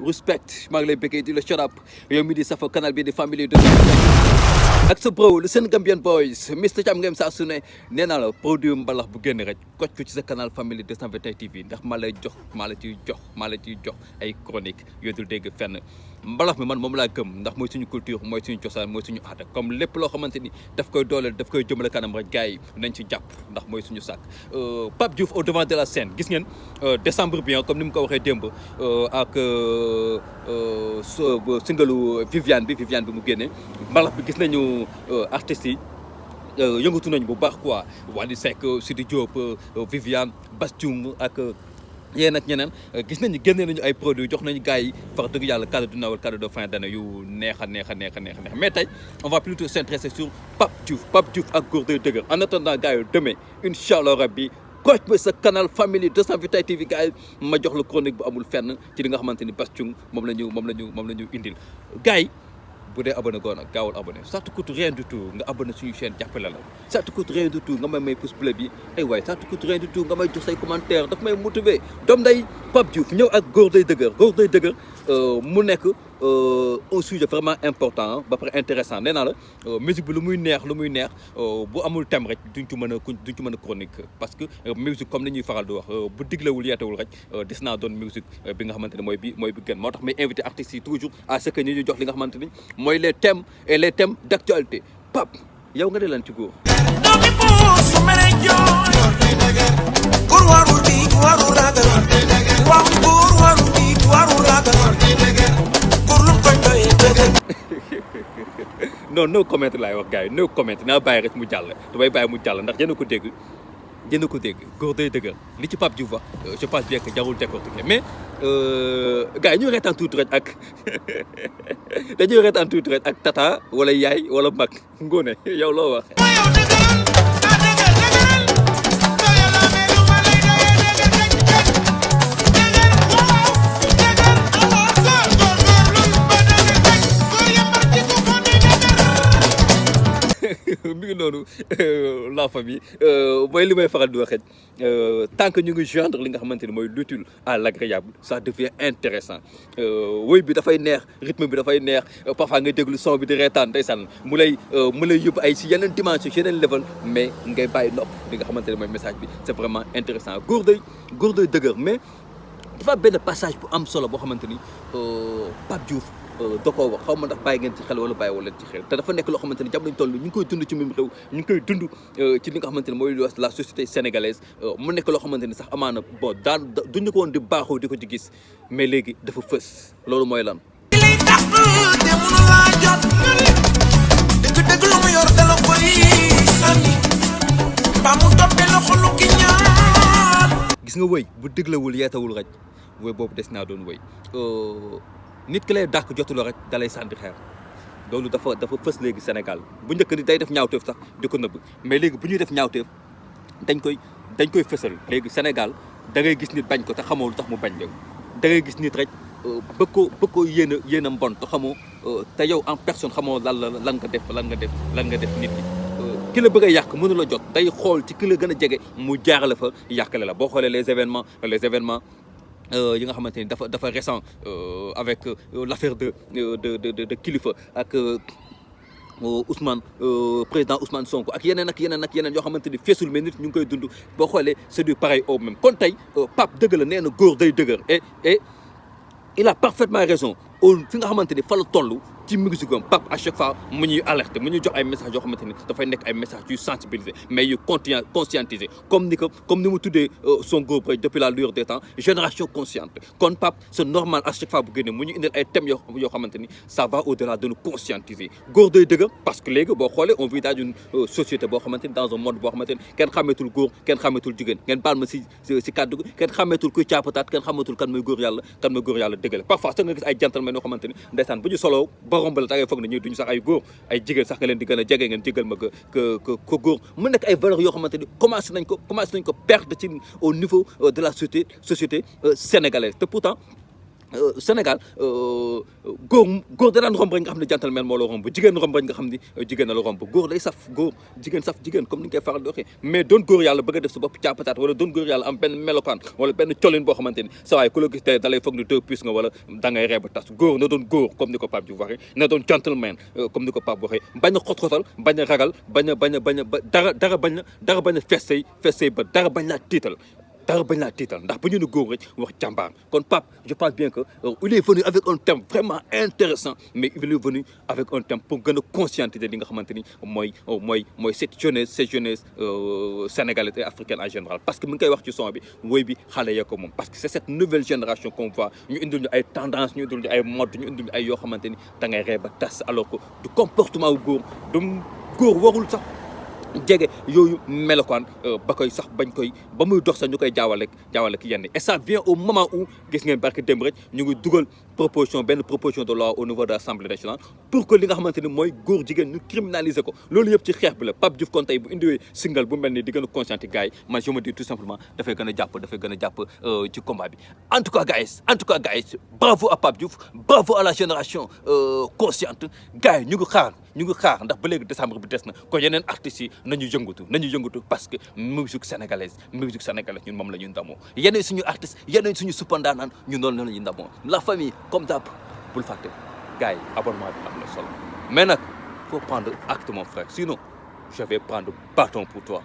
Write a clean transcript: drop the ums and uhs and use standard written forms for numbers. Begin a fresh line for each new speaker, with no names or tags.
respect maa ngi lay bëggee di la shut up yow mi di safa canal bi di famille de ak sa bro le Sénégambian boys Mr Thiam ngeen saa su ne nee naa la produit mbalax bu génn rek kocc ko ci sa canal famille 221 TV ndax maa la ciy jox ay chronique yoo dul dégg fenn mbalax mi man moom laa gëm ndax mooy suñu culture mooy suñu cosaan mooy suñu aada comme lépp loo xamante ni daf koy dooleel daf koy jëmale kanam rek gars yi nañ ci jàpp ndax mooy suñu sàkk Pape Diouf au devant de la scène gis ngeen décembre bien comme ni mu ko waxee démb ak singalu Viviane bi mu génnee mbalax bi gis nañu artistes yi yëngatu nañu bu baax quoi Wally Seck Sidi Diop Viviane Bass Thioung ak yéen ak ñeneen gis nañu génne nañu ay produits jox nañu gars yi wax dëgg yàlla cadeau du Noël cadeau de fin d'année yu neex a neex mais tey on va plutôt s'intéresser sur Pape Diouf ak Goor day dëgër en attendant gars yi demain incha allah rabbi koc ba sa canal famille 221 TV gars yi ma jox la chronique bu amul fenn ci li nga xamante ni Bass Thioung moom la ñu indil gars yi bu dee abonné goo nag gaawul abonné ça te coûte rien du tout nga abonné suñu chaîne jàppale la ça te coûte rien du tout nga may pouce bleu bi ay waay ça te coûte rien du tout nga may jox say commentaire daf may motiver doom day Pape Diouf ñëw ak Goor day dëgër mu nekk un sujet vraiment important ba pare intéressant nee naa la musique bi lu muy neex bu amul thème rek duñ ci mën a chronique parce que musique comme ni ñuy faral di wax bu diglewul yeetewul rek des naa doon musique bi nga xamante ne mooy bi gën moo tax may invité artistes yi toujours à ce que ñu jox li nga xamante ni mooy les thèmes et les thèmes d'actualité Pape yow nga de lan ci góor non no comment laay wax gars yi no comment naa bàyyi rek mu jàll damay bàyyi mu jàll ndax jënd ko dégg Goor day dëgër li ci Pape Diouf wax je pense bien que jarul décortiquer mais gars yi ñuy reetaan tuuti rek ak dañuy reetaan tuuti rek ak tata wala yaay wala mag Ngoné yow loo wax mi ngi noonu la famille mooy li may faral di waxee tant que ñu ngi joindre li nga xamante ni mooy l'utile à l'agréable ça devient intéressant woy bi dafay neex rythme bi dafay neex parfois nga déglu son bi di reetaan ndeysaan mu lay yóbbu ay si yeneen dimension si yeneen level mais ngay bàyyi nopp li nga xamante ne mooy message bi c'est vraiment intéressant góor day dëgër mais dafa benn passage bu am solo boo xamante ni Pape Diouf da koo wax xaw ma ndax bàyyi ngeen ci xel wala bàyyi wala ci xel te dafa nekk loo xamante ni jamono ñu toll ñu ngi koy dund ci même réew ñu ngi koy dund ci li nga xamante ni mooy la société sénégalaise mu nekk loo xamante ni sax amaana bon daan duñu ko woon di baaxoo di ko ci gis mais léegi dafa fës loolu mooy lan gis nga wëy bu déglawul yeetawul rek wëy boobu des naa doon wëy nit ki lay dàq jotuloo rek dalay sànni xeer loolu dafa fës léegi Sénégal bu njëkk ni day def ñaawteef sax di ko nëbb mais léegi bu ñuy def ñaawteef dañ koy fësal léegi Sénégal da ngay gis nit bañ ko te xamoo lu tax mu bañ yow da ngay gis nit rek bëgg ko yéen a mbon te xamoo te yow en personne xamoo lan nga def nit ki la bëgg a yàq mënu la jot day xool ci ki la gën a jege mu jaarale fa yàqale la boo xoolee les événements yi nga xamante ni dafa récent avec l'affaire de Kilifeu ak Ousmane président Ousmane Sonko ak yeneen yoo xamante ni feesul mais nit ñu ngi koy dund boo xoolee c'est du pareil au même kon tey Pape dëgg la nee na góor day dëgër et il a parfaitement raison fi nga xamante ni fa la toll ci musique am Pape à chaque fois mu ñuy alerter mu ñuy jox ay messages yoo xamante ni dafay nekk ay messages yu sensibiliser mais yu conscientiser comme ni mu tuddee son groupe depuis la lueur des temps génération consciente kon Pape c'est normal à chaque fois bu génne mu ñu indil ay thèmes yoo xamante ni ça va au-delà de nous conscientiser góor day dëgg parce que léegi boo xoolee on vit dans une société boo xamante ni dans un monde boo xamante ni kenn xàmmeetul góor kenn xàmmeetul jigéen ngeen baal ma si kàddu gi kenn xàmmeetul kuy caapataat kenn xàmmeetul kan mooy góor yàlla dëgg la parfois sax nga gis ay gentlemen yoo xamante ni ndeysaan bu ñu solo ba rombal da ngay foog ne ñuy duñu sax ay góor ay jigéen sax nga leen di gën a jege ngeen jégal ma que góor mu nekk ay valeurs yoo xamante ni commencé nañ ko perdre ci au niveau de la société sénégalaise te pourtant Sénégal góor da daan romb rek nga xam ne gentleman moo la romb jigéen romb rek nga xam ni jigéen na la romb góor day saf góor jigéen saf jigéen comme ni nga koy faral di waxee mais doon góor yàlla bëgg a def sa bopp caapataat wala doon góor yàlla am benn melokaan wala benn colin boo xamante ni sa waay ku la gis tey da lay foog ni 2 plus nga wala da ngay reeba tas góor na doon góor comme ni ko Pape Diouf waxee na doon gentleman comme ni ko Pape waxee bañ a xot-xotal bañ a ragal bañ a ba dara bañ a fees say ba dara bañ laa tiital dara bañ laa tiital ndax bu ñu ne góor rek wax jàmbaar kon Pape je pense bien que il est venu avec un thème vraiment intéressant mais il est venu avec un thème pour gën a conscientiser li nga xamante ni mooy cette jeunesse sénégalaise et africaine en général parce que mi ngi koy wax ci son bi woy bi xale ya ko moom parce que c'est cette nouvelle génération qu'on voit ñu indil ñu ay tendance ñu indil ñu ay mode ñu indil ñu ay yoo xamante ni da ngay ree ba tas alors que du comportement wu góor du góor warul sax jege yooyu melokaan ba koy sax bañ koy ba muy dox sax ñu koy jaawale ki yenn et ça vient au moment où gis ngeen barke démb rek ñu ngi dugal benn proposition de loi au niveau de l'Assemblée nationale pour que li nga xamante ni mooy góor jigéen ñu criminaliser ko loolu yëpp ci xeex bi la Pape Diouf kon tey bu indiwee single bu mel ni di gën a conscientiser gars yi man je me dis tout simplement dafay gën a jàpp ci combat bi en tout cas guys bravo à Pape Diouf bravo à la génération consciente gars yi ñu ngi xaar ndax ba léegi décembre bi des na ko yeneen artistes yi nañu yëngatu parce que musique sénégalaise ñun moom la ñu ndamoo yeneen suñu artistes yeneen suñu suppandaanaan ñun noonu la ñu ndamoo la famille comme d'hab bul fàtte gars yi abonnement bi am na solo mais nag faut prendre acte mon frère sinon je vais prendre bâton pour toi